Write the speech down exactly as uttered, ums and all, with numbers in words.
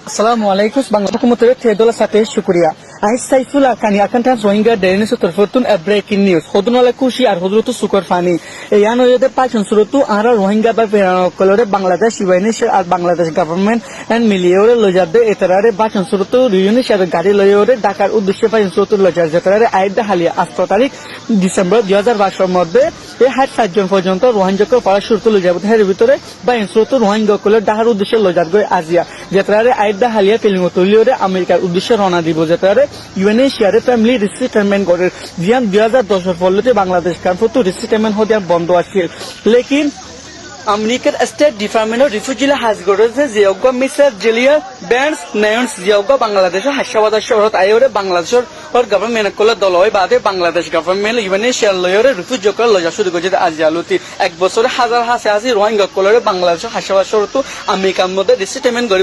Assalamu alaikum, Bangla hókumotoré tiyaidolla sáte cúkuriya. Aññí Saiful Arkani Akan Times Rohingya Daily News or torfóttun e breaking news. Hodún óla kúci ar hodún óttu sukor faní. E yián óilde bácon suróttu añára Rohingya bái boin ókkolóre Bangladec U N H C R ar Bangladec government and miliyóre loizadde, etaráre bácon suróttu U N H C R or garí loiyóre Dhakar uddecce bácon suróttu loizar, zetaráre aiyédde háliya añçáro tarík December dui házar baic or modde e háit sair zon foijjonto Rohingya ókkol forar cúruttu loizaibo, hér bútore bácon suróttu Rohingya ókkolóre Dhakar uddecce loizar goi aziya. Zetaráre aiyédde háliya felingot tulíyore Amerikar uddecce rowna dibo, zetaráre U N H C R e family resettlement gorér, ziyán dui házar doc or follóti Bangladec government ottu resettlement hoó de yián bondo accíl. Lekin Amerikar State Department or refugee loi ham gorér ze, ze uggwá Mister Gillian Vance Nance, ze uggwá Bangladecor Haishabad cóorót aiyóre Bangladecor or government ókkolór dol ói baade Bangladec government U N H C R loiyóre refugee ókkolóre loiza cúru goijjé de aziya lóti. Ek bosóre házar hási hási Rohingya ókkolóre Bangladecor Haishabad cóoróttu Amerikar modde resettlement goríbo.